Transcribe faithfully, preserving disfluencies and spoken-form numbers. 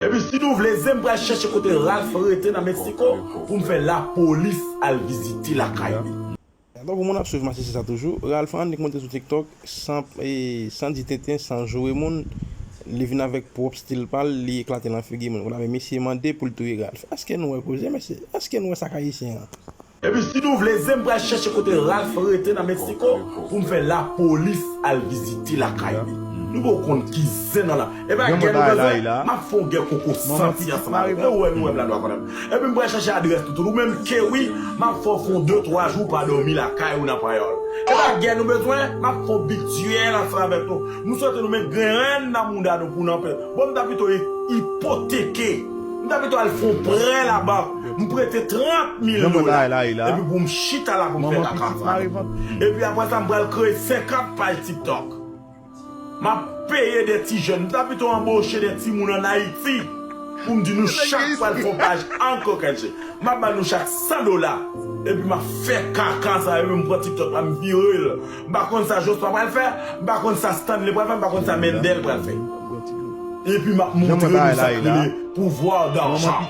Epi si nou vle, zen m pral chèche kote Ralph rete nan Meksiko pou m fè lapolis al vizite lakay li. Donk, pou moun ap swiv masisi sa toujou, Ralph annik monte sou TikTok san, e, san di tenten, san joure moun. Li vin avèk pwòp stil pa l, li eklate nan figi moun. Konn ap mesye mande pou l touye Ralph. Èske nou wè koze, mesye? Èske nou wè sa k ayisyen an? Epi si nou vle, zen m pral chèche kote Ralph rete nan Meksiko pou m fè lapolis al vizite lakay li. Nou poko konn ki zen nan la. E pa gè nou bezwen, m ap fè yon gè koko santi ansanm avè w. Ou wè, nou wè m la, nou pa konnen m. Epi m pral chèche adrès nou tout. Ou menm ke wi, m ap fè w fè yon de twa jou pa dòmi lakay ou nan panyòl. E pa gè nou bezwen, m ap fè yon bityèl ansanm avèk nou. M swete nou met grenn nan mouda nou pou n anpe. Bon, m ta pito i- ipoteke. M ta pito al fè yon prè labank. M prete trant mil dola. Epi pou m chita la pou m fè lakay sa. Epi apre sa, m pral kreye senkant paj TikTok. M ap peye de ti jèn. M ta pito anboche de timoun ann Ayiti pou m di nou chak pral fè yon paj an kokenje. M ap ba nou chak san dola. Epi m ap fè kaka sa, epi m pran TikTok la, m vire l. M pa konn sa Jospin pral fè, m pa konn sa Stanley pral fè, m pa konn sa Mendel pral fè. Epi m ap montre nou sa k rele pouvwa dajan.